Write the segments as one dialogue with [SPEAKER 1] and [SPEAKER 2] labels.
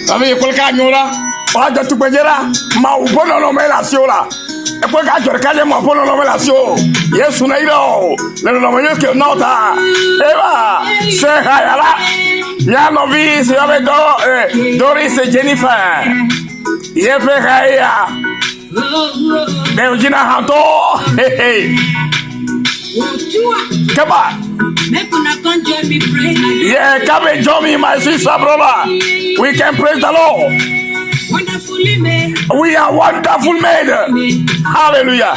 [SPEAKER 1] Nɔvi yi kple ka nyo la, woadzɔ tugbedze la, Mawu ƒe nɔnɔme le asiwò la. Ekpɔ ka dzɔ ɖeka dze Mawu ƒe nɔnɔme le asiwò. Yesu na yra wò le nɔnɔme nyui ke na wò ta. Eva se haya la, mía nɔvi si yɔ be Do, eh, Doris Jennifer, yeƒe ha ya. Ɖe wòdzi na hã tɔ. Hehe. Keba. Yeah, come and join me, my sister, brother. We can praise the Lord. We are wonderful made. Hallelujah.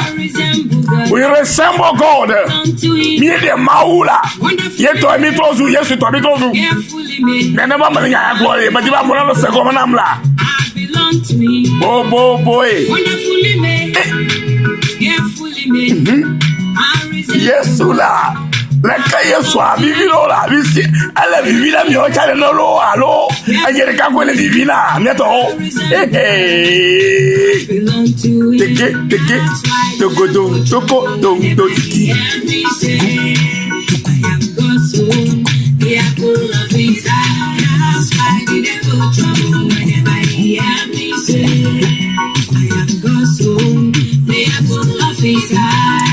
[SPEAKER 1] We resemble God. Mi de Mawu la. Ye tɔ mi trɔ zu, Yesu tɔ mi trɔ zu. Nenema me le nya ya gblɔ ye, medi be amewo nanɔ se gɔme nam la. Bo bo boe. Yesu la leke Yesu avivi ɖo la afi si ele vivi na miawo tsa nene loo alo enye ɖeka koe le vivi na mía tɔwo. Teke teke togodo toko toŋto tiki.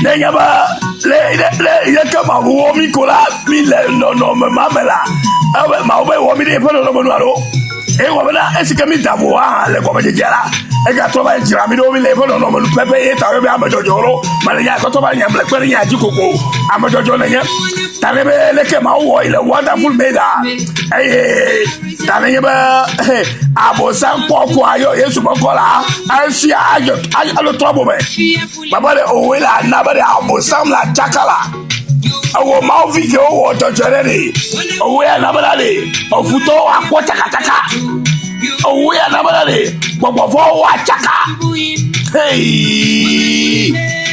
[SPEAKER 1] Nenye be le le le yeke Mawu wɔ mí ko la, mí le nɔnɔme ma me la, ebe Mawu be wɔ mí ɖe eƒe nɔnɔme nu alo eye wɔ bena esi ke mí da vo hã le gɔmedzedzea la, egatrɔ va yi dzra mí ɖo mí le eƒe nɔnɔme nu pɛpɛ ye ta be ame dzɔdzɔwo ɖo. Mele nya tɔtɔ va nya mle kpe ɖe nya dzi koko ame dzɔdzɔ nenye. Ta ne be leke Mawu wɔ yi le wonderful made eye Ta nenye be abosam kpɔ ko ayɔ Yesu ƒe ŋkɔ la, esia adzɔ alo trɔ bome. Baba ɖe owoe la na be ɖe abosam la tsaka la. Ewɔ Mawu vi ke wowɔ dzɔdzɔ ɖe ɖe. Owoe ana be la ɖe efutɔwo akpɔ tsakatsaka. Owoe ana be la ɖe gbɔgbɔvɔwo atsaka. Hey!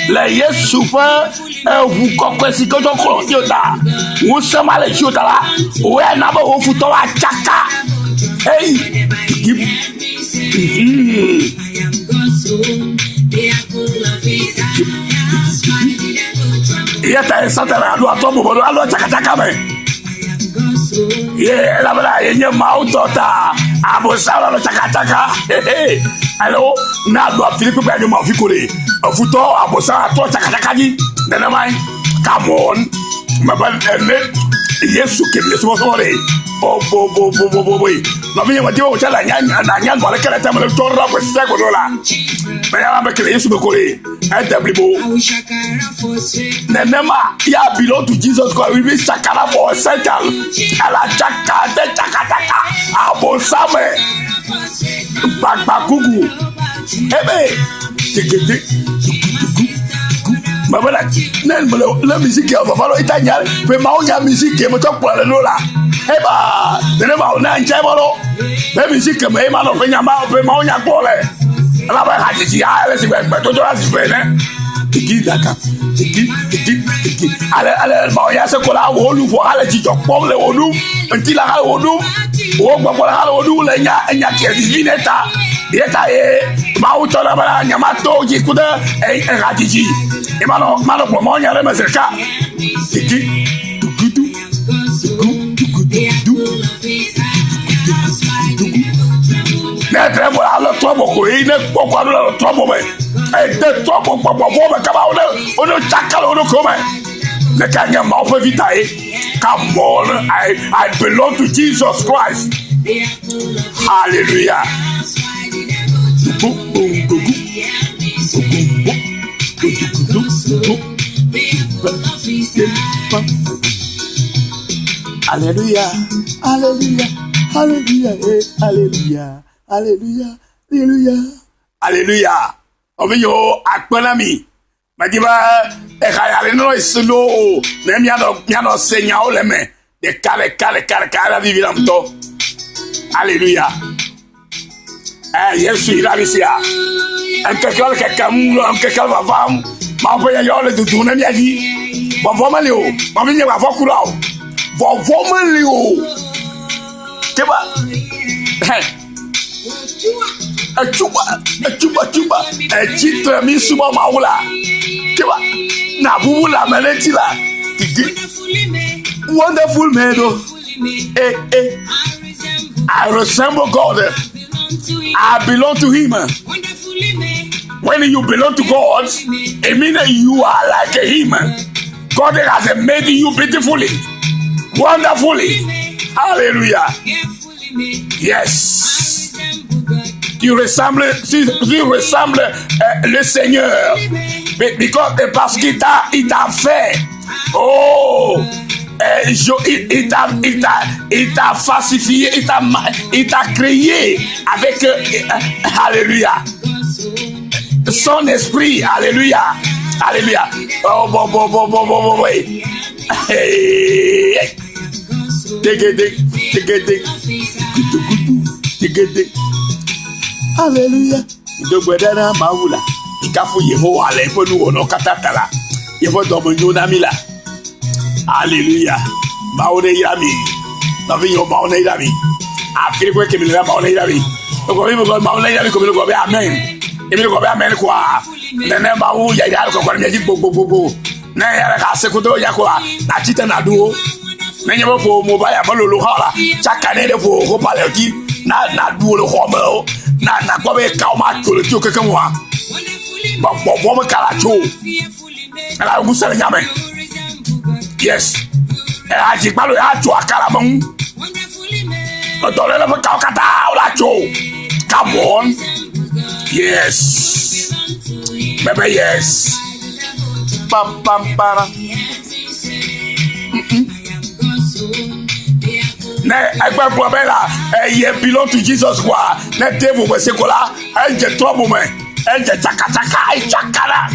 [SPEAKER 1] Le Yesu ƒe Eʋu kɔkɔe si ke wotsɔ klɔ ŋutiwò ta, ŋusẽ ma le dziwò ta la, wòe ana be wò futɔwo atsaka. Eyi, Eya ta Satana aɖo atɔ bɔbɔ ɖo alɔ tsakatsaka me. Ye elabena yenye Mawu tɔ ta Abosam alɔ tsakatsaka. Alo ne aɖo afi ɖe kpekpe anyo Mawu fi ko ɖe. Efutɔ Abosam atrɔ tsakatsaka dzi nenemae. Come on. Mebe ene Yesu ke mi subɔsubɔ ɖe. O bo bo bo bo bo boe. Nɔvinye medi be wò tsɛ nànya nànya nu aɖeke le tame le tsɔ ɖe ƒe sia godo la. Menya be ke le Yesu me ko ɖe. Ede blibo. Nenema ya belong to Jesus Christ. We be shakara for Satan. Ela tsaka de tsakatsaka. Abosame. Gbagbakuku. Ebe tegede tukutuku tuku. Mebe la ne mele le musique ya vava lo ita nya pe mawo nya musique me tsɔ kplɔ le ɖo la. Eba nenema wòna ŋtsɛ bɔ ɖo. Be musique me ye ma nɔ ƒe nya ma ƒe mawo nya gbɔ le. Elabe hadzidzi ya ele si gbe gbedodo la zi ƒe ene. Tiki daka tiki tiki tiki. Ale ale mawo nya se ko la wo luʋɔ hã le dzidzɔ kpɔm le wo ɖum. Ŋutilã hã le wo ɖum. Wo gbɔgbɔ hã le wo ɖum le nya enya ke vivi ne ta. Ye ta ye Mawu tɔ ɖe bena nyemato dzi ku ɖe ehadzidzi. Ye manɔ manɔ gblɔ mawo nya ɖe me zi ɖeka. Tiki tukutu tuku tuku tukutu ne trɔbɔ la le trɔbɔ ko ye ne kpɔ kɔ aɖo le trɔbɔ me ede trɔbɔ gbɔgbɔvɔ me kaba wo ne wo ne tsaka le wo ɖokuiwo me ne ka nye Mawu ƒe vi ta ye come on I I belong to Jesus Christ hallelujah. Alléluia, Alléluia, Alléluia, eh, Alléluia, Alléluia, Alléluia, Alléluia. Nɔvinyewo akpe na mi. Medi be eha ya le nɔ esi loo ne míanɔ míanɔ se nyawo le eme ɖeka ɖeka ɖeka ɖeka ela vivi na ŋutɔ. Alléluia. Eh, Yesu yi ɖe afi sia. Ŋkeke le kekem, ŋkeke le vavam. Mawu ƒe yayrawo le dodom ɖe mía dzi. Vɔvɔ̃ meli o. Nɔvinye vɔvɔ̃ kura o. Vɔvɔ̃ meli o. Keba, hɛ. Etsuba, etsuba, tsuba. Etsi tre mi subɔ Mawu la. Keba, na bubu le ame ɖe dzi la. Didi. Wonderful man o. Eh, eh. I resemble God. I belong to Him. When you belong to God, it means that you are like Him. God has made you beautifully, wonderfully. Hallelujah. Yes. Tu ressembles, tu, ressembles le Seigneur. Because, parce qu'il t'a, il t'a fait. Oh, il, il t'a, il t'a, il t'a falsifié, il t'a, il t'a créé avec, alléluia, son esprit, alléluia, alléluia. Oh, bon, bon, bon, bon, bon, bon, oui. Hey, hey. Alléluia. Dogbe ɖe na Mawu la. Mikafu Yehowa le eƒe nuwɔnawo katã ta la. Yeƒe dɔme nyo na mí la. Alléluia. Mawu ne yra mi. Nɔvinyewo Mawu ne yra mi. Afi ɖe kpe kemi le la Mawu ne yra mi. Egɔme mi gɔme Mawu ne yra mi ko mi le gɔme be amen. Emi le gɔme be amen koa. Nene Mawu yayra le kɔkɔ ɖe mia dzi gbogbogbogbo. Ne ya ɖe ka se kudo ya koa, natsi te naɖu wo. Nenye be ƒo mobile melolo hã la, tsaka nɛ ɖe ƒo hopa le dzi na naɖu wo le xɔ me o. Na nakpɔ be kawo matso le tso kekeŋ oa. Gbɔgbɔ vɔ me ka la tso. Ela ŋusẽ le nya me. Yes. Adzikpalo ya tso aka le ame ŋu. Edɔléle ƒe kawo katã wola tso. Come on. Yes. Bebe yes. Pam pam para. Ne egbe gblɔ be la eye belong to Jesus koa ne devil me se ko la edze trouble me edze tsakatsaka etsaka la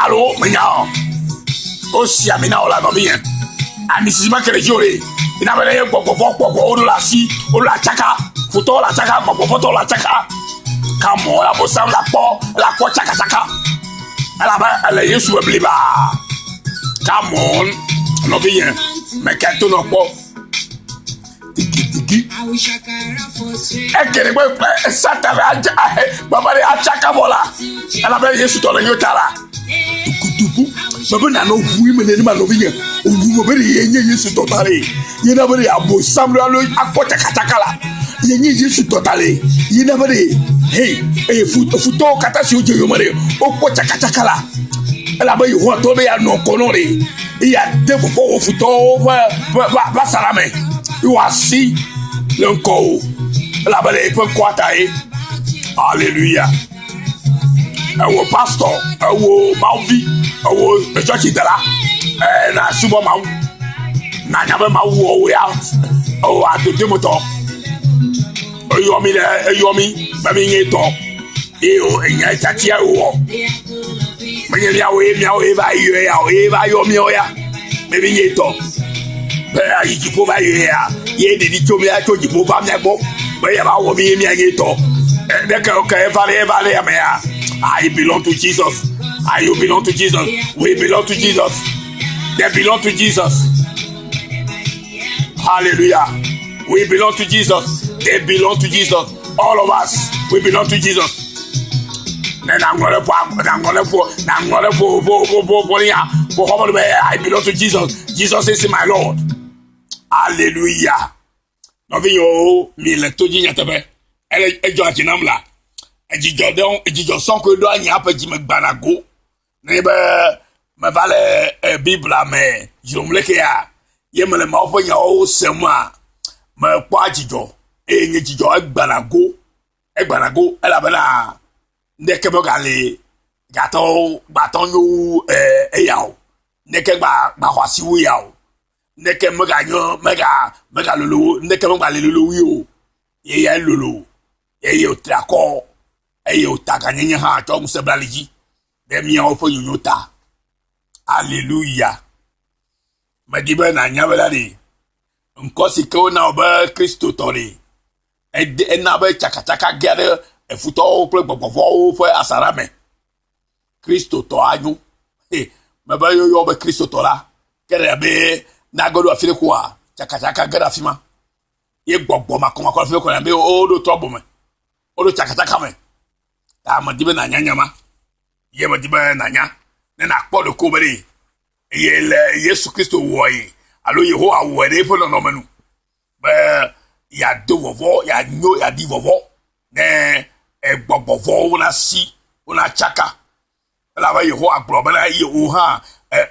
[SPEAKER 1] alo menya o wosi ami na wo la nɔvinye ami sisi ma ke le dzi o ɖe ina be ne ye gbɔgbɔ vɔ gbɔgbɔ wo ɖo le asi wo le atsaka futɔwo le atsaka gbɔgbɔ vɔtɔwo le atsaka kamɔ la bosam la kpɔ la kpɔ tsakatsaka elabe ele Yesu me bliba come on nɔvinye meke to nɔ kpɔ digidigi eke ɖe gbe Satan adze ahe baba ɖe atsaka vɔ la elabe Yesu tɔ le nyo ta la dukuduku mebe nanɔ ʋu me nenema nɔvinye ʋu me be ɖe ye nye Yesu tɔ ta ɖe ye na be ɖe abosam ɖe alo akpɔ tsakatsaka la ye nye Yesu tɔ ta ɖe ye na be ɖe hey eye futɔwo katã siwo dze yome ɖe wokpɔ tsakatsaka la elabe Yehowa tɔ be yeanɔ ŋkɔ nɔ ɖe eye ade vɔvɔ wò futɔwo ƒe ƒe ƒe asaɖa me ye wòasi le ŋkɔwò elabe le eƒe ŋkɔa ta ye. Hallelujah. Ewò pastor, ewò mawuvi, ewò tsɔtsidela, e na subɔ Mawu. Na nya be Mawu wɔ wò ya, ewò adodometɔ. Eyɔ mi ɖe, eyɔ mi be mi nye tɔ. Eye wò enya tiatia wòwɔ. Menye míawoe míawoe va yɔe ya o, ye va yɔ míawo ya be mi nye tɔ. Be ayi dziƒo va yɔe ya, ye ɖiɖi tso mía tso dziƒo va mía gbɔ be yeava wɔ mí ye míanye tɔ. Ɖeke ke eva ɖe eva ɖe ame ya. I belong to Jesus. I you belong to Jesus. We belong to Jesus. They belong to Jesus. Hallelujah. We belong to Jesus. They belong to Jesus. All of us, we belong to Jesus. Ne naŋlɔ ɖe ƒo, naŋlɔ ɖe ƒo, naŋlɔ ɖe ƒo, ƒo, ƒo, ƒo, ƒo, nya, ƒo xɔme ɖe be I belong to Jesus. Jesus is my Lord. Hallelujah. Nɔvinyewo, mi le to dzi nyateƒe. Ele edzɔ dzi nam la. Edzidzɔ ɖe, edzidzɔ sɔŋ koe ɖoa nye aƒe dzi me gbana go. Nenye be meva le eh, Biblia me dzrom lekea, ye mele Mawu ƒe nyawo sema, mekpɔa dzidzɔ eye nye dzidzɔ egbana go, egbana go elabena ŋɖeke megali gatɔ gbatɔ nyo wu eh, eya o. Ŋɖeke gba gbaxɔ asi wu ya o. Ŋɖeke meganyo mega megalolo wu ŋɖeke megali lolo wui o. Ye ya lolo eye wòtri akɔ eye wòta gãnyenye hã tsɔ ŋusẽ bla ali dzi ɖe míawo ƒe nyonyo ta. Aleluya. Medi be nànya be la ɖe ŋkɔ si ke wona wò be Kristotɔ ɖe ede ena be tsakatsaka ge ɖe efutɔwo kple gbɔgbɔ vɔ̃wo ƒe asaɖa me. Kristotɔ anyo. He, mebe yɔyɔ be Kristotɔ la, ke ɖe be nage ɖo afi ɖe koa, tsakatsaka ge ɖe afi ma. Ye gbɔgbɔ makɔmakɔ afi ɖe koa, be woɖo trɔbo me, woɖo tsakatsaka me. Ta medi be nànya nya ma. Ye medi be nànya ne nàkpɔ ɖokuiwò be ɖe ye le Yesu Kristo wɔe alo Yehowa wɔe ɖe eƒe nɔnɔme nu be yeado vɔvɔ, yeanyo, yeaɖi vɔvɔ ne gbɔgbɔ vɔ̃wo nasi, wonatsaka. Elabe Yehowa gblɔ bena eye wò hã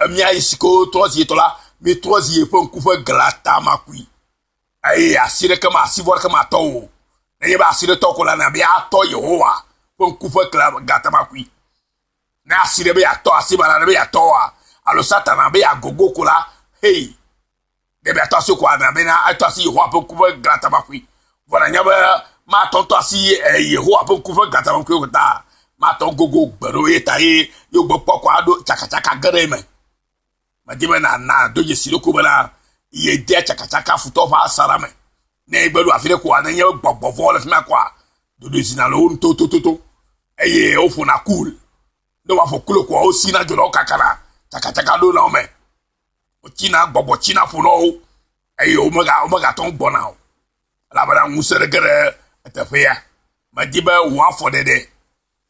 [SPEAKER 1] mía si ke wotrɔ zi etɔ la, míetrɔ zi yeƒe ŋku ƒe glatamakui. Eye asi ɖeke ma, asi vɔ ɖeke matɔ wò o. Nenye be asi ɖe tɔ ko la, nàbe atɔ Yehowa ƒe ŋku ƒe glatamakui. Ne asi ɖe be yeatɔ, asi baɖa ɖe be yeatɔ oa, alo Satana be yeagogo ko la, hei, ɖe be yeatɔ asi koa, nàbe na etɔ asi Yehowa ƒe ŋku ƒe glatamakui. Vɔ nànya be matɔ ŋutɔ asi Yehowa ƒe ŋku ƒe glatamakui o ta, matɔ gogo gbe ɖo ye ta ye ye gbe kpɔ ko aɖo tsakatsaka ge ɖe eme. Medi be nàna do dzesi ɖokui bena yedea tsakatsaka futɔ ƒe asaɖa me. Ne egbe ɖo afi ɖe koa, nenye be gbɔgbɔ vɔ̃wo le fi ma koa, ɖoɖoe zina le wo ŋu totototo eye woƒona kul. Ne woaƒo kul koa, wosina dzona, wokakana tsakatsaka ɖona wo me. Wotsina, gbɔgbɔ tsina ƒona wo eye womega womegatɔ ŋu gbɔna o. Elabena ŋusẽ ɖe ge ɖe eteƒea. Medi be wò afɔɖeɖe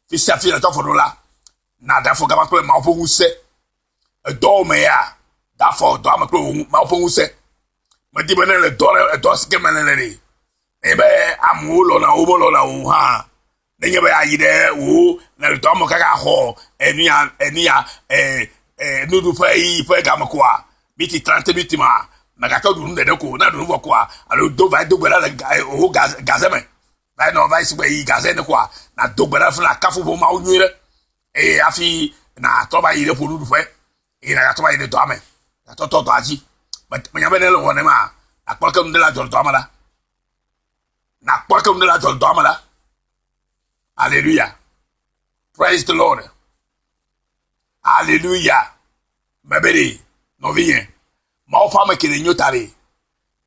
[SPEAKER 1] fi sia fi nètsɔ afɔ ɖo la, nàɖe afɔ gama kple Mawu ƒe ŋusẽ. Edɔwò me ya, ɖe afɔ dɔa me kple wò Mawu ƒe ŋusẽ. Medi be ne le dɔ ɖe edɔ si ke me nèle ɖe, eye be amewo lɔ̃na wò womelɔ̃na wò o hã, nenye be ayi ɖe wò nèle dɔa me kaka xɔ enu ya enu ya e e nuɖuƒe yi ƒe game koa, miti trente minutes ma, mègatsɔ ɖu nu ɖeɖe ko o. Ne èɖu nu vɔ koa, alo do va do gbe ɖa le wò gaze me. Va nɔ va yi sigbe yi gaze ene koa, nàdo gbe ɖa hafi nàkafu ƒo Mawu nyuie ɖe. Eye hafi nàtrɔ va yi ɖe ƒo nuɖuƒe eye nàgatrɔ va yi ɖe dɔa me. Nàtrɔ tɔ dɔa dzi. Menya be ne ele wɔ nenema, nàkpɔ leke nu ɖe la dzɔ le dɔa me la. Nàkpɔ leke nu ɖe la dzɔ le dɔa me la. Alléluia. Praise the Lord. Alléluia. Mebe ɖe, nɔvinye, Mawu ƒe ame ke ne nyo ta ɖe,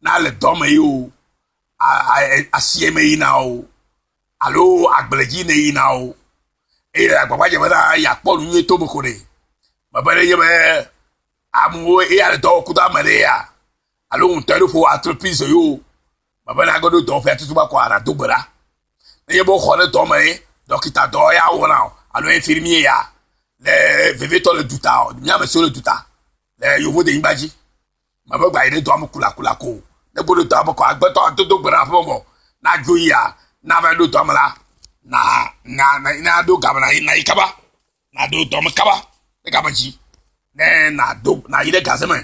[SPEAKER 1] na le dɔ me yi o, asie me yina o, alo agble dzi ne yina o, eye agbagba dze bena yeakpɔ nu nyui to me ko ɖe. Mebe ɖe nye be amewo eya le dɔ wɔ kudo ame ɖe ya, alo ŋutɔ ɖo ƒo entreprise yo, mebe na ge ɖo dɔwɔƒea tutu ba kɔa nàdo gbe ɖa. Nenye be woxɔ ɖe dɔ me ye, dɔkita dɔ ya wɔna o, alo infirmier ya, le vevitɔ le duta o, mía ame siwo le duta, le yevudenyigba dzi. Mebe gba yi ɖe dɔa me kulakula ko. Ne go ɖe dɔa me ko agbetɔ adodo gbe ɖe aƒeme vɔ. Na dzo yia, na va ɖo dɔa me la, na na na na ɖo game na yi na yi kaba. Na ɖo dɔ me kaba ne game dzi. Ne na do na yi ɖe gaze me.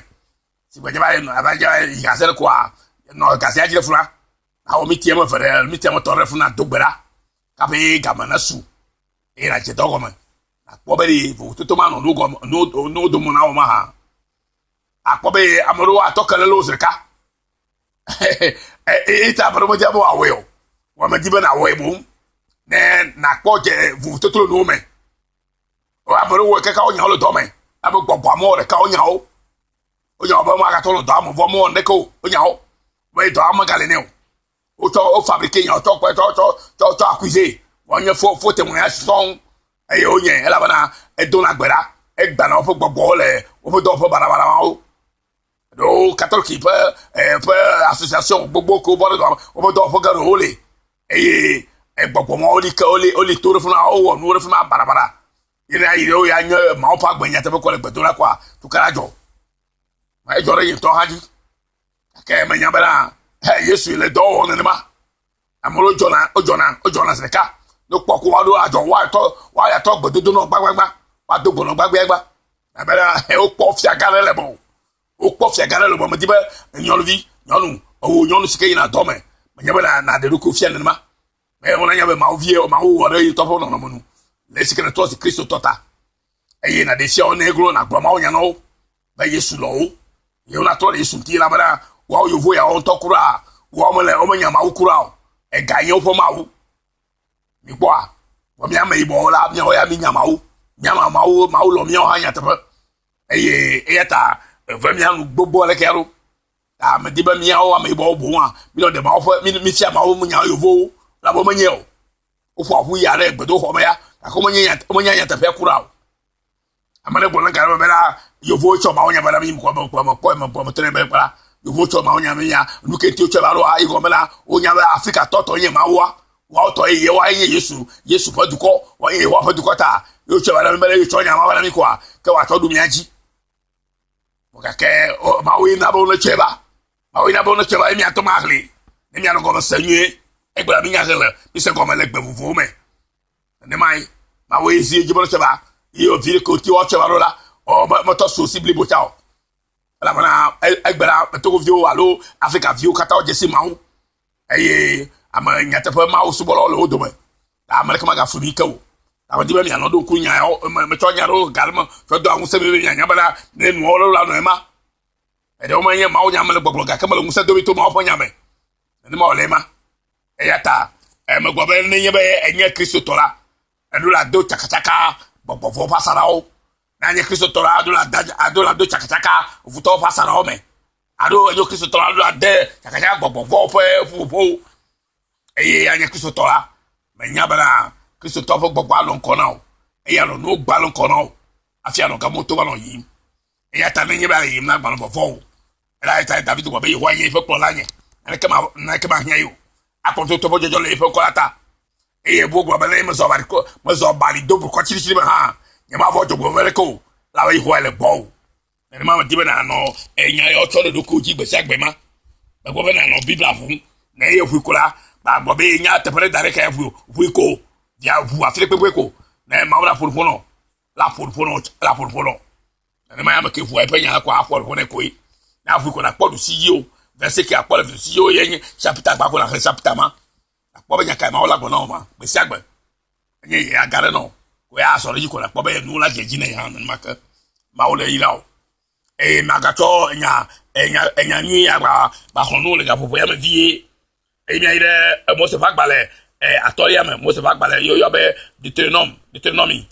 [SPEAKER 1] Si gbe dze va yi va dze yi gaze ɖe koa, nɔ gazea dzi ɖe funa. Na wɔ miti ame ve ɖe miti ame tɔ ɖe funa do gbe ɖa. Kaƒe game ne su eye na dze dɔ gɔme. Nakpɔ be ɖe vovototo manɔ nu gɔme nu nu dome na wò mahã. Akpɔ be ame ɖewo atɔ ke le wo zi ɖeka. Eyi ta ame ɖewo medi be woawɔe o. Vɔ medi be nàwɔe boŋ ne nàkpɔ dze vovototo le nuwo me. Ame ɖewo wɔe kaka wonya wo le dɔ me. Abe gbɔgbɔ amewo ɖeka wonya wo. Wonya wo be woagatɔ le dɔa me vɔ mewɔ ŋɖeke o. Wonya wo be dɔa megale nɛ o. Wotsɔ wo fabrique nya tsɔ kpe tsɔ tsɔ tsɔ tsɔ accusé. Wonye fo fo témoignage sɔŋ eye wonye elabena edona gbe ɖa egbana woƒe gbɔgbɔwo le woƒe dɔwɔƒe baɖabaɖawo. Ɖewo katoliki ƒe eh, ƒe association gbogbo kewo bɔ ɖe dɔa woƒe dɔwɔƒe geɖewo le eye gbɔgbɔ mawo li ke woli woli to ɖe fi ma wowɔ nuwo ɖe fi ma baɖabaɖa. Yi ne ayi ɖe wo ya nye Mawu ƒe agbe nyateƒe kɔ le gbedoɖa kɔa tukaɖa dzɔ. Edzɔ ɖe nye ŋutɔ hã dzi. Gake menya bena he Yesu le dɔ wɔm nenema. Ame ɖewo dzɔna, wodzɔna, wodzɔna zi ɖeka. Ne wokpɔ ko woaɖo adzɔ, woatɔ, woatɔ gbedodo nɔ gbagbagba, woado gbe nɔ gbagbagba. Elabena he wokpɔ fiagã ɖe le eme o. Wokpɔ fiagã ɖe le eme. Medi be nyɔnuvi, nyɔnu, ewò nyɔnu si ke yina dɔ me, menye be nàɖe ɖokuiwò fia nenema. Be wonanya be Mawu vie, Mawu wɔ ɖe ye ŋutɔ ƒe nɔnɔme nu le esi ke nètrɔ zi Kristotɔ ta. Eye nàɖe fia wo ne eglo nàgblɔ Mawu nya na wo be Yesu lɔ̃ wo. Ye wonatrɔ ɖe Yesu ŋuti elabena woawo yevu yawo ŋutɔ kura woawo mele womenya Mawu kura o. Ega nye woƒe Mawu. Mikpɔa? Vɔ mía ameyibɔwo la, míawo ya mínya Mawu. Mía Mawu Mawu lɔ̃ míawo hã nyateƒe. Eye eya ta eve mía nu gbogbo aleke ɖo. Ta medi be míawo ameyibɔwo boŋ a, mílɔ ɖe Mawu ƒe mí mífia Mawu nya yevuwo elabe womenye o. Woƒoa ƒu yia ɖe gbedoxɔ me ya gake womenye womenya nyateƒea kura o. Ame ɖe gblɔ ne ga ɖe bena yevuwo tsɔ Mawu nya va na mí mekpɔ mekpɔ mekpɔ mekpɔ metrɔe be kpla yevuwo tsɔ Mawu nya mí nya nu ke ŋuti wotsɔe va ɖoa yi gɔme la wonya be Afrika tɔ tɔ nye Mawua woawo tɔ ye woae nye Yesu Yesu ƒe dukɔ woae nye Yehowa ƒe dukɔ ta ye wotsɔe va na mí be ne yetsɔ nya ma va na mí koa ke woatsɔ ɖu mía dzi. Gake Mawu ye na be wonetsɔe va. Mawu ye na be wonetsɔe va ye míatɔ maxlẽ. Ne mianɔ gɔme se nyuie, egbe mi nya xlẽ, mi se gɔme le gbe vovowo me. Nenemae Mawu ye zi edzi be tsɛ va ye vi ɖe ko ti woatsɛ va ɖo la, ɔ metɔ so si blibo tsa o. Elabena egbe la Togoviwo alo Afrika viwo katã wodze si Mawu eye ame nyateƒe Mawu subɔlawo le wo dome. Ame ɖeke magafu mi ke o. Ame di be mianɔ ɖo ŋku nya yawo metsɔ nya ɖewo ga ɖe me tsɔ do ŋusẽ mi be mianya bena ne nuwo ɖewo la nɔ ema. Eɖewo menye Mawu nya mele gbɔgblɔ gake mele ŋusẽ dom to Mawu ƒe nya me. Nenema wòle ema. Eya ta megblɔ be nenye be enye Kristotɔ la, eɖo la do tsakatsaka gbɔgbɔ vɔ̃ ƒe asaɖawo. Ne anye Kristotɔ la, aɖo la da aɖo la do tsakatsaka vutɔwo ƒe asaɖawo me. Alo enye Kristotɔ la, aɖo la de tsakatsaka gbɔgbɔ vɔ̃wo ƒe ƒuƒoƒowo. Eye anye Kristotɔ la, menya bena Kristotɔ ƒe gbɔgbɔ alɔ ŋkɔ na wò eye alɔ nuwo gba le ŋkɔ na wò hafi anɔ gamoto va nɔ yiyim. Eya ta nenye be ale yiyim la, gbanɔ vɔvɔ̃ o. Eya ta David gblɔ be Yehowa nye yeƒe kplɔla nye, naneke ma naneke mahiã ye o. Akpɔ to toƒe dzɔdzɔ le yeƒe ŋkɔ la ta. Eye bu gblɔ be ne mezɔ bali ko mezɔ bali do blukɔ tsiɖitsiɖi me hã, nyemavɔ̃ dzɔgbevɔ̃e aɖeke o, elabe Yehowa le gbɔwò. Nenema medi be nànɔ enya yawo tsɔ ɖe ɖokuiwò dzi gbe sia gbe ma. Megblɔ be nànɔ Biblia ʋum. Ne ye ʋui ko la, magblɔ be yenya teƒe ɖe da ɖe ka ʋui o. Ʋui ko. Via ʋu afi ɖe kpekpe ko. Ne Mawu la ƒo nuƒo nɔ. La ƒo nuƒo nɔ. La ƒo nuƒo nɔ. Nenema ya ame ke ʋua eƒe nya la ko aƒo nuƒo nɛ koe. Ne aʋui ko nakpɔ ɖusi dzi o. Verset ke akpɔ le ɖusi dzi o ye nye chapitre gba ko nàxlẽ chapitre ma. Akpɔ be nya kae Mawu la gblɔ na wò ma gbe sia gbe. Enye ye aga ɖe nɔ ko ya azɔ ɖe edzi ko nakpɔ be nuwo la dze edzi nɛ hã nenema ke. Mawu le yra wò. Eye magatsɔ enya enya enya nyui agba baxlɔ̃ nu le gaƒoƒo ya me vie. Eye míayi ɖe Mose ƒe agbalẽ atɔ̃lia me. Mose ƒe agbalẽ yi woyɔ be Deuteronome, Deuteronomy.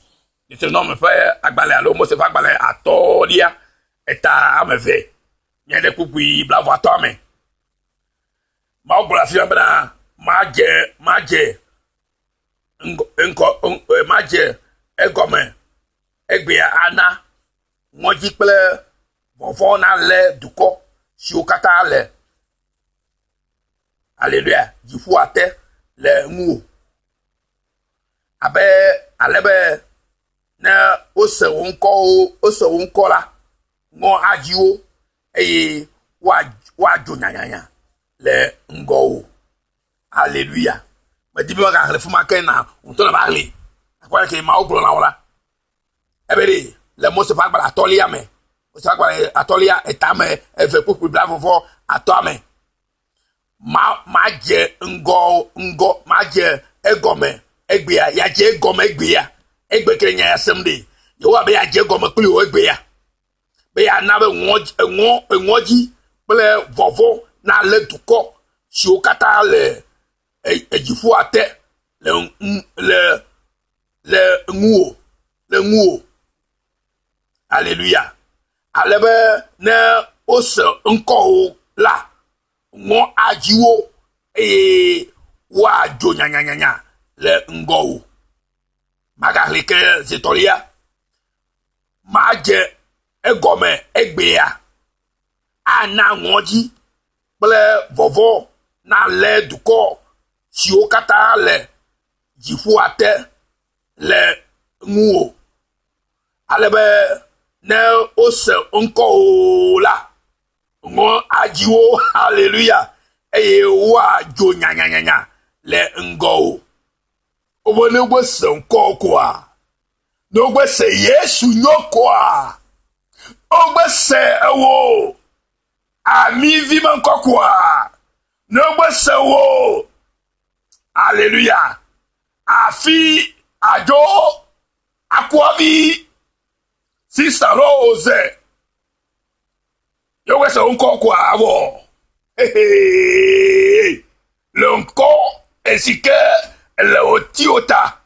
[SPEAKER 1] Deuteronome ƒe agbalẽ alo Mose ƒe agbalẽ atɔ̃lia eta ame eve. Míayi ɖe kpukpui blaeve atɔ̃a me. Mawu gblɔ afi ma bena madze madze ŋgɔ ŋkɔ madze egɔme egbea ana ŋɔdzi kple vɔvɔ̃ nalé dukɔ siwo katã le aleluya dziƒoa te le ŋuwò. Abe ale be ne wose wò ŋkɔwo wose wò ŋkɔ la, ŋɔ adzi wo eye woadzo nyanyanya le ŋgɔwò. Aleluya. Medi be magaxlẽ fi ma ke na ŋutɔ nava xlẽ. Akpɔ ale ke Mawu gblɔ na wo la. Ebe ɖe le Mose ƒe agbalẽ atɔ̃lia me, Mose ƒe agbalẽ atɔ̃lia etame eve kpukpui blaeve vɔ atɔ̃a me. Ma madze ŋgɔ ŋgɔ madze egɔme egbea yadze egɔme egbea egbe ke nya ya sem ɖe. Yehowa be yadze egɔme kpli wò egbea. Be yeana be ŋɔ ŋɔ ŋɔdzi kple vɔvɔ̃ nalé dukɔ siwo katã le edziƒoa te le le le ŋuwò le ŋuwò. Aleluya. Ale be ne wose ŋkɔwò la, ŋɔ adzi wo eye woadzo nyanyanyanya le ŋgɔwò. Magaxlẽ ke zi etɔ̃lia. Madze egɔme egbea ana ŋɔdzi kple vɔvɔ̃ nalé dukɔ siwo katã le dziƒoa te le ŋuwò, ale be ne wose ŋkɔwò la, ŋɔ adzi wo, haleluya, eye woadzo nyanyanyanya le ŋgɔwò. Wobe ne wose ŋkɔ koa, ne wogbe se Yesu nyɔ koa, wogbe se ewo amivi me ŋkɔ koa, ne wogbe se wo, aleluya, afi adzo akuavi sista Rose, ye wogbe se wo ŋkɔ koa avɔ, hehe, le ŋkɔ esi ke le wo tiwo ta.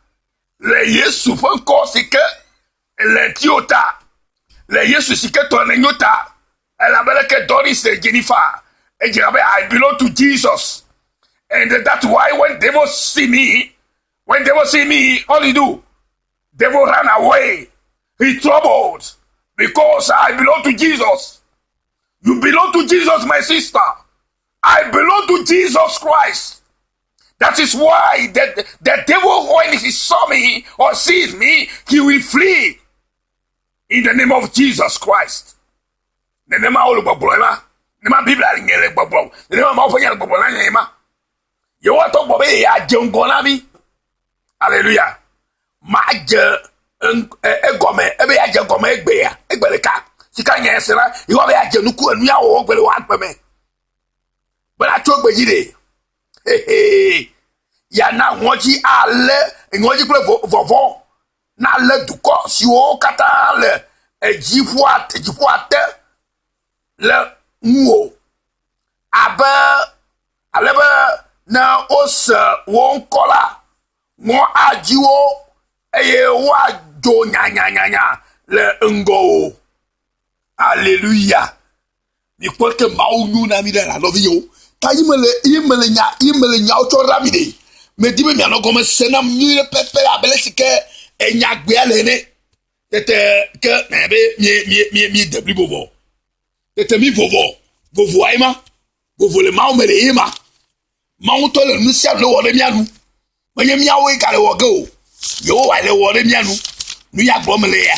[SPEAKER 1] Le Yesu ƒe ŋkɔ si ke le tiwo ta, le Yesu si ke tɔ nenyo ta, elabe leke Doris le Jennifer, edze abe I belong to Jesus. And that's why when devil see me, when devil see me, all he do, devil run away. He troubled because I belong to Jesus. You belong to Jesus, my sister. I belong to Jesus Christ. That is why the, the devil, when he saw me or sees me, he will flee in the name of Jesus Christ. Nenema wole gbɔgblɔ ma. Nenema Biblia nye le gbɔgblɔ. Nenema Mawu ƒe nya le gbɔgblɔ na nye ma. Yehowa tɔ gbɔ be yeadze ŋgɔ na mí. Aleluya. Madze egɔme ebe yeadze gɔme egbea egbe ɖeka si ka nya ese la Yehowa be yeadze nuku enu ya wɔwɔ gbe le wò agbe me. Bena tso gbe dzi ɖe. Hehe. Yeana ŋɔdzi alé ŋɔdzi kple vɔvɔ̃ nalé dukɔ siwo katã le edziƒoa dziƒoa te le ŋuwò abe ale be ne wose wò ŋkɔ la, ŋɔ adzi wo eye woadzo nyanyanyanya le ŋgɔwò. Aleluya. Mikpɔ ke Mawu nyo na mi ɖe la nɔvinyewo. Ta yi mele yi mele nya yi mele nyawo tsɔ ɖa mi ɖe. Medi be mianɔ gɔme se nam nyuie pɛpɛ abe le si ke enyagbea le ene. Tete ke nanya be mie mie mie mie de blibo vɔ. Tete mi vovɔ vovoa ye ma. Vovo le Mawu me le ye ma. Mawu ŋutɔ le nu sia nu wɔ ɖe mía nu. Menye míawoe gale wɔ ge o. Yehowa le wɔ ɖe mía nu. Nu ya gblɔm mele ya.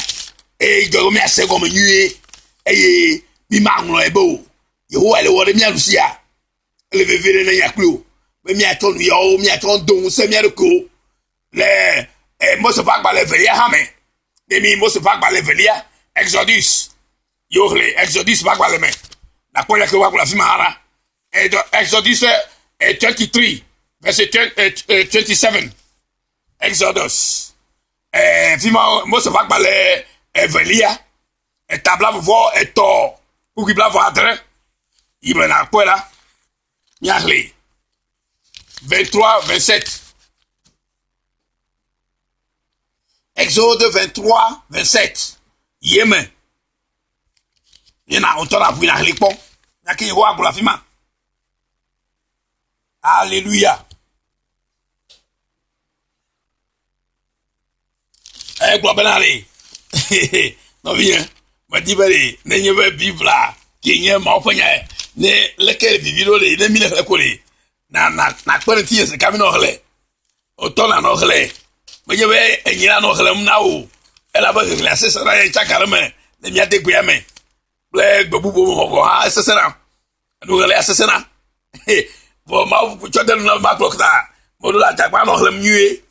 [SPEAKER 1] Eye dzɔ be míase egɔme nyuie eye mímaŋlɔe be o. Yehowa le wɔ ɖe mía nu sia. Ele vevie ɖe ne nya kpli o be míatsɔ nu yawo míatsɔ do ŋusẽ mía ɖokuiwo le eh, Mose ƒe agbalẽ evelia hã me. Ne mi Mose ƒe agbalẽ evelia, Exodus, yewo xlẽ Exodus ƒe agbalẽ me. Nakpɔ leke woagblɔ afi ma hã ɖa. Exodus 23, verset 27. Exodus. Fi ma Mose ƒe agbalẽ evelia, eta blavɔ etɔ̃, kpukpui blavɔ adre. Yi me nakpɔe la, míaxlẽ 23, 27. Exode 23, 27. Yi eme. Míena ŋutɔ la ʋui nàxlẽ kpɔ. Nya ke Yehowa gblɔ afi ma. Aleluya. Egblɔ bena ɖe nɔvinye medi be ɖe nenye be Biblia ke nye Mawu ƒe nya ne leke vivi ɖo ɖe ne mi le xlẽ ko ɖe na na nakpe ɖe ŋutinye zi ɖeka mi nɔ xlẽ. Wotɔ nanɔ xlẽ. Menye be enye nanɔ xlẽm na wò o. Elabe xexlẽa sesẽ na ye tsaka ɖe eme le mía degbea me kple gbe bubuwo me vɔvɔ hã esesẽna. Nuxexlẽa sesẽna. Vɔ Mawu tsɔ de nu na makplɔ ta meɖo la dzagba nɔ xlẽm nyuie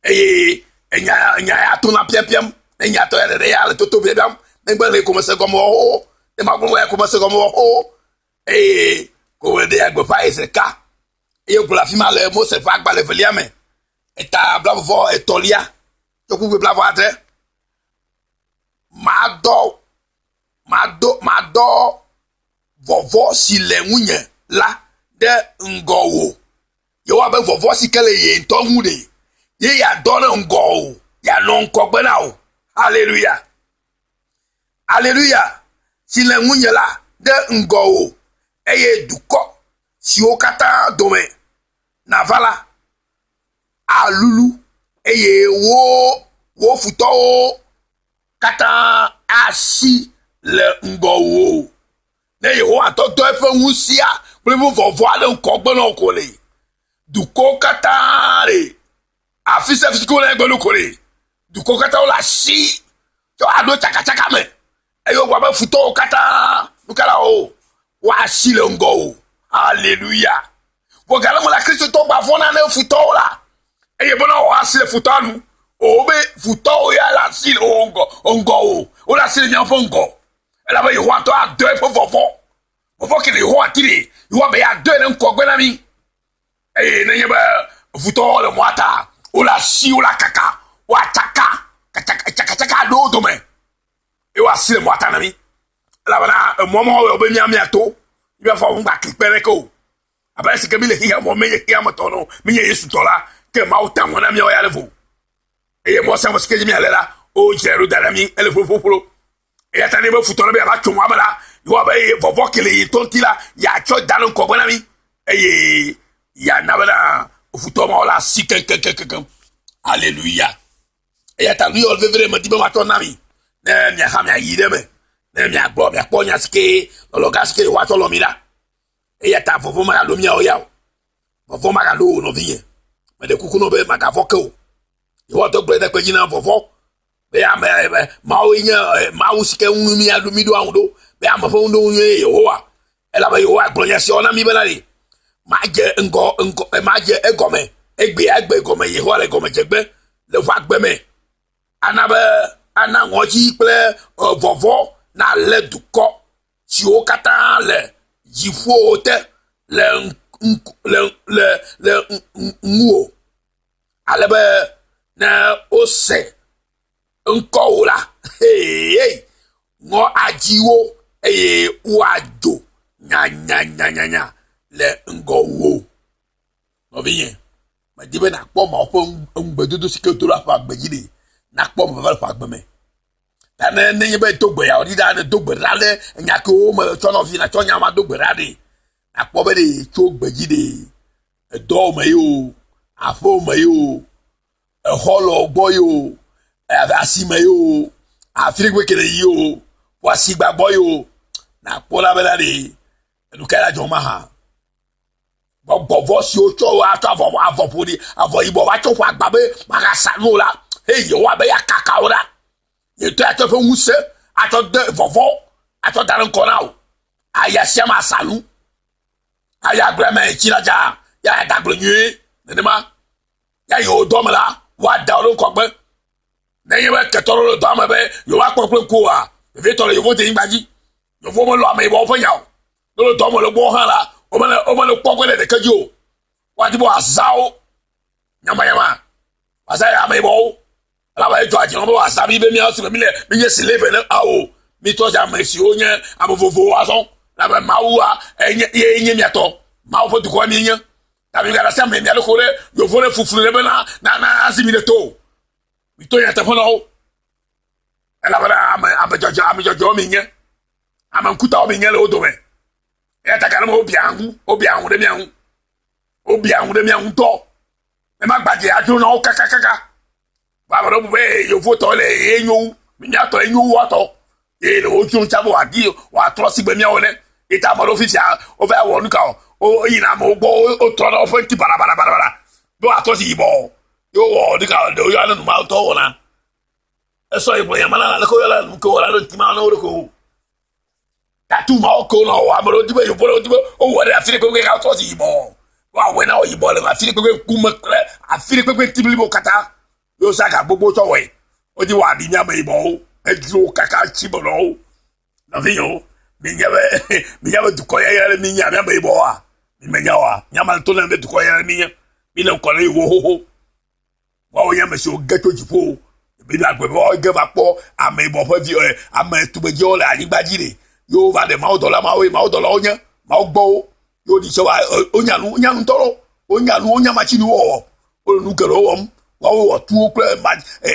[SPEAKER 1] eye enya enya ya tona piapiam. Ne nya tɔ ya ɖeɖe ya le toto piapiam. Negbe xlẽ ko mese gɔme xoxo. Ne magblɔ ya ko mese gɔme xoxo. Eye ko ɖe gbeƒã zi ɖeka. Eye wogblɔ le afi ma le Mose ƒe agbalẽ evelia me, eta blaeve etɔ̃lia tso kpukpui blaeve adre. Madɔ, madɔ, madɔ vɔvɔ̃ si le ŋunye la ɖe ŋgɔwò. Yehowa be vɔvɔ̃ si ke le ye ŋutɔ ŋu ɖe, ye yeadɔ ɖe ŋgɔwò, yeanɔ ŋgɔgbe na wò. Haleluya. Aleluya si le ŋunye la ɖe ŋgɔwò, eye dukɔ siwo katã dome nàva la alulu, eye wo wò futɔwo katã asi le ŋgɔwò. Ne Yehowa dɔdɔ eƒe ŋusẽa kple eƒe vɔvɔ̃a ɖe ŋgɔgbe na wò ko le, dukɔwo katã le afi sia afi si ke wole egbe nu ko ɖe dukɔwo katã wole asi tsɔ aɖo tsakatsaka me eye wogblɔ be futɔwo katã nu ka la wo woasi le ŋgɔ o haleluya vɔ gale me la kristotɔ gba vɔ̃na ne futɔwo la eye bena woasi le futɔa nu o be futɔwo ya le asi le wo ŋgɔ ŋgɔ o wole asi le míaƒe ŋgɔ elabe yehowa tɔ adɔ eƒe vɔvɔ̃ vɔvɔ̃ ke le yehowa ti ɖe yehowa be yeadɔe ɖe ŋgɔgbe na mí Eye nenye be futɔwo le mɔa ta, wole asi, wole akaka, woatsaka, tsakatsaka aɖo wo dome eye woasi le mɔa ta na mí. Elabena emɔ ma wɔe be mía míato, míaƒe afɔ ŋgba kpe ɖeke o. Abe esi ke míle xexea me, míenye xexea me tɔ no, míenye Yesu tɔ la, ke Mawu ta mɔ na míawo ya ɖe vo. Eye mɔ sia mɔ si ke dzi míale la, wodzrae ɖo da ɖe mí, ele ƒoƒoƒlo. Eya ta ne be futɔ ɖe be yeava tso mɔa me la, Yehowa be ye vɔvɔ̃ ke le ye ŋutɔ ŋuti la, yeatsɔ da ɖe ŋgɔgbe na mí eye yeana bena futɔ mawo la si keŋkeŋkeŋkeŋ. Aleluya. Eya ta nu yawo veve ɖe medi be matsɔ na mi ne miaxa miayi ɖe eme ne miagblɔ miakpɔ nya si ke lɔlɔ gã si ke Yehowa tsɔ lɔ mi la. Eya ta vɔvɔ̃ magaɖo míawo ya o. Vɔvɔ̃ magaɖo wò nɔvinye. Meɖe kuku nɔ be magavɔ̃ ke o. Yehowa tɔ gblɔe ɖe kpe dzi na vɔvɔ̃ be ame be Mawu nye Mawu si ke ŋu míaɖo míɖo aŋu ɖo be ame ƒe ŋuɖoŋu nye Yehowa. Elabe Yehowa gblɔ nya siawo na mí bena ɖe Madze ŋgɔ ŋgɔ madze egɔme egbea egbe gɔme Yehowa le gɔmedzegbe le ƒe agbe me. Ana be ana ŋɔdzi kple vɔvɔ̃ nalé dukɔ siwo katã le dziƒowo te le le le le ŋuwò. Ale be ne wose ŋkɔwò la, hee, ŋɔ adzi wo eye woadzo nyanyanyanya le ŋgɔwò. Nɔvinye, medi be nàkpɔ Mawu ƒe ŋugbedodo si ke wòdo ɖe eƒe agbe dzi ɖi, nakpɔ eme vava le eƒe agbe me. Ta ne nenye be do gbe yawo ɖi ɖa, ne do gbe ɖa ɖe nya kewo me tsɔ nɔvi nàtsɔ nya ma do gbe ɖa ɖi, nàkpɔ be ɖe tso gbe dzi ɖe edɔwò me ye o, aƒewò me ye o, exɔlɔ̃wo gbɔ ye o, asime ye o, afi ɖe kpekpe yi o, ƒu gbɔ ye o, nàkpɔ ɖa bena ɖe enu ka la dzɔ mahã. Gbɔgbɔ vɔ̃ siwo tsɔ woatsɔ avɔ avɔ ƒo ɖi avɔ yibɔ woatsɔ ƒo agba be magasa nu o la, eye Yehowa be yeakaka wo ɖa. Ye ŋutɔ atsɔ eƒe ŋusẽ atsɔ de vɔvɔ̃ atsɔ da ɖe ŋkɔ na wò. Aya sia ma asa nu. Aya agblea me tsi la dza, ya da agble nyuie nenema. Ya yi wò dɔ me la, woada wò ɖe ŋkɔgbe. Nenye be ketɔ ɖewo le dɔa me be yewoakpɔ kple ŋku oa, vevietɔ le yevo denyigba dzi. Yevuwo melɔ̃ ameyibɔwo ƒe nya o. Ne wole dɔ me le gbɔ hã la, womele womele kpɔ ge ɖe ɖeke dzi o. Woadi be woazã wo nyamayama. Woazã ameyibɔwo. Elabe edzɔa dzi na wo be woazã mí be míawo si me míle míenye slave ene ao. Mítrɔ zi ame siwo nye ame vovovowo azɔ. Elabe Mawua enye ye nye mía tɔ. Mawu ƒe dukɔe míenye. Ta migaɖe asi ame mia ɖokuiwo ɖe yevuwo ɖe fuflu ɖe bena na na azi mi ɖe to o. Mito nyateƒe na wo. Elabena ame ame dzɔdzɔ ame dzɔdzɔwo mi nye. Ame ŋkutawo mi nye le wo dome. Eya ta gake wobia ŋu, wobia ŋu ɖe mia ŋu. Wobia ŋu ɖe mia ŋu ŋutɔ. Ne magbadze adzro na wo kakakaka. Vɔ ame ɖewo bu be yevotɔ le ye nyo wu. Mía tɔ enyo wu woatɔ. Eye le wodzro tsa be wòadi wòatrɔ si gbe míawo ene. Ye ta ame ɖewo fifia wova wɔ nu ka o. Woyina amewo gbɔ wotrɔ ɖe woƒe ŋuti baɖabaɖabaɖa be woatrɔ si yibɔ. Ye wowɔ nu ka ɖewo yɔna nu ma ŋutɔ wɔna. Esɔ yi gblɔ nya ma na leke woyɔna nu ke wɔna ɖe ŋuti ma na wo ɖokuiwo. Tatu mawo ke wonɔ wɔ ame ɖewo di be yevu ɖewo di be wowɔ ɖe afi ɖe kpekpe atrɔ si yibɔ. Woawɔe na wo yibɔ le afi ɖe kpekpe ŋkume kple afi ɖe kpekpe ŋuti blibo katã. Ye wozã ga gbogbo tsɔ wɔe. Wodi woaɖi mía ame yibɔwo. Edzro kaka tsi me nɔ wo. Nɔvinyewo, minya be minya be dukɔ yayra ɖe mi nye mía ame yibɔwoa? Mi menya oa? Mía ame to na be dukɔ yayra ɖe mi nye. Mi le ŋkɔ na yevuwo xoxo. Woawo nye ame siwo ge tso dziƒo. Biblia gblɔ be woawo ge va kpɔ ame yibɔ ƒe vi ɛ ame tugbedzewo le anyigba dzi ɖe. Ye wova ɖe mawudɔla mawo ye mawudɔlawo nye. Mawu gbɔ wo. Ye woɖi tse wa wonya nu wonya nu ŋutɔ ɖo. Wonya nu wonya matsiniwo wɔwɔ. Wole nu geɖewo wɔm. Woawo wɔ tuwo kple ma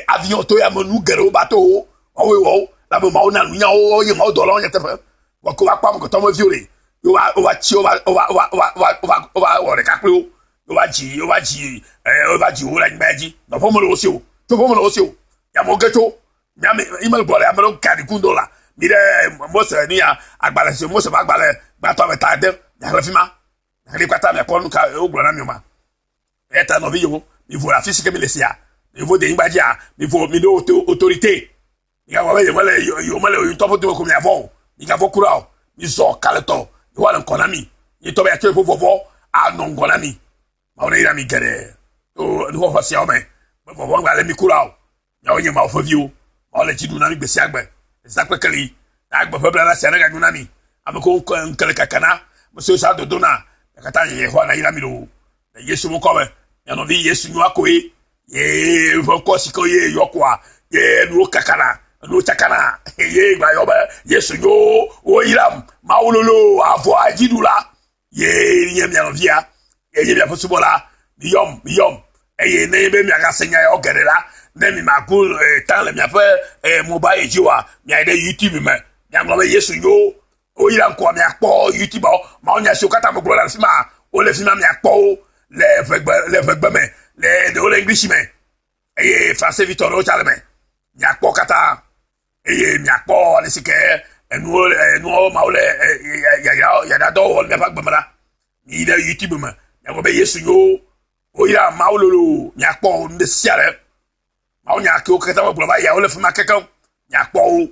[SPEAKER 1] avion to yame nu geɖewo ba to wo. Woawoe wɔ wo. Elabe Mawu na nunya wo woawo nye mawudɔlawo nyateƒe. Vɔ ke wova kpɔ amegbetɔ ƒe viwo ɖe. Ye wova wova tsi wova wova wova wova wova wova wɔ ɖeka kpli wo. Wova dzi wova dzi wova dzi wo le anyigba dzi. Nɔƒe mele wo si o. Tsoƒe mele wo si o. Ya amewo ge tso. Miame email gbɔ le ame ɖewo ka ɖiku ŋdɔ la. Mi ɖe Mose nu ya agbalẽ si Mose ƒe agbalẽ gbãtɔ ame ta ade. Miaxlẽ fi ma. Miaxlẽ kpata miakpɔ nu ka wogblɔ na mi o ma. Eya ta nɔvinyewo, mivo le afi si ke mile sia. Mivo denyigba dzia, mivo mi ɖo autorité. Migagblɔ be yewomele yewomele ŋutɔ ƒe dome ko miavɔ̃ o. Migavɔ̃ kura o. Mizɔ kalẽtɔ. Yehowa le ŋgɔ na mi. Ye ŋutɔ be yeatsɔ yeƒe vɔvɔ̃ anɔ ŋgɔ na mi. Mawu neyra mi geɖe to nuxɔxɔ siawo me. Be vɔvɔ̃ ŋgba lé mi kura o. Miawo nye Mawu ƒe viwo. Mawu le dzi ɖum na mi gbe sia gbe. Zã kple keli. Na agbe ƒe blana sia neganyo na mi. Ame kewo ŋke ŋke le kaka na, ame siwo sa dodo na, mia katã Yehowa nayra mi loo. Le Yesu ŋkɔ me, mia nɔvi Yesu nyoa koe. Ye ƒe ŋkɔ si ke ye yɔ koa, ye nuwo kakana, nuwo tsakana. Ye gba yɔ be Yesu nyo, woyram, Mawu lolo, avɔa dziɖula. Ye nye mia nɔvia, ye nye miaƒe subɔla. Miyɔm, miyɔm. Eye ne be miagase nya yawo geɖe la, ne mi maku tan le miaƒe mobile dzi oa, miayi ɖe YouTube me, miaŋlɔ be Yesu nyo, woyra ŋkɔa miakpɔ YouTube mawo nya siwo katã megblɔ le afi ma, wole fi ma miakpɔ wo le ʋegbe le ʋegbe me, le ɖewo le English me eye français vitɔ ɖewo tsa le me. Miakpɔ katã eye miakpɔ ale si ke enuwo enuwo mawo le yayra yayradɔ wɔm le miaƒe agbe me la. Miyi ɖe YouTube me miagblɔ be Yesu nyo, woyra Mawu lolo, miakpɔ nu ɖe sia ɖe. Mawu nya kewo katã megblɔ va yia wole fi ma kekeŋ miakpɔ wo.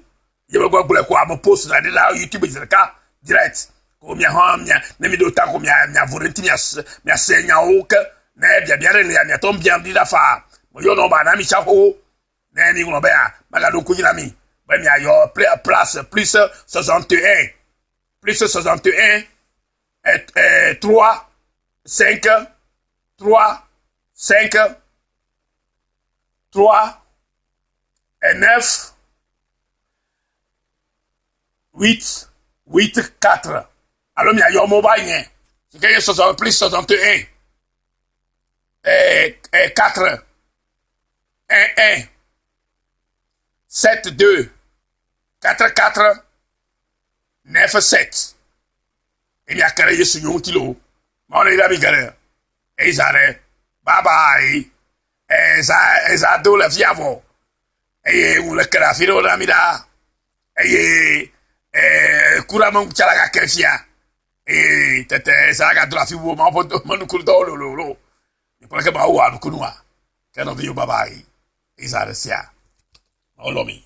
[SPEAKER 1] Ye megblɔ gblɔe ko ame post na ɖe ɖa YouTube zi ɖeka direct. Ko mia hã mia ne mi ɖo ta ko mia mia vo ɖe ŋuti mia se mia se nyawo ke ne biabia ɖe lia miatɔ biam ɖi ɖa faa. Meyɔ nɔba na mi tsa xoxo. Ne mi ŋlɔ bea magaɖo ŋku dzi na mi be miayɔ place plus 61 plus 61 3 5 3 5 3 9 8 8 4 alo miayɔ mobile nye si ke nye 60 plus 61 4 1 1 7 2 4 4 9 7 eye miake ɖe Yesu nyo ŋuti loo. Mawu ne yra mi geɖe. Eyi zã ɖe. Bye bye. Eza eza do le fia vɔ. Eye ŋu le ke ɖe afi ɖewo na mi ɖa. Eye ee ku ɖe ame ŋu tsa la gake fia. Eye tete eza gado le afi bubu Mawu ƒe menukudɔwo lololo. Mikpɔ leke Mawu wɔa nukunua. Ke nɔviwo bye bye. Eyi zã ɖe sia. Mawu lɔ̃ mi.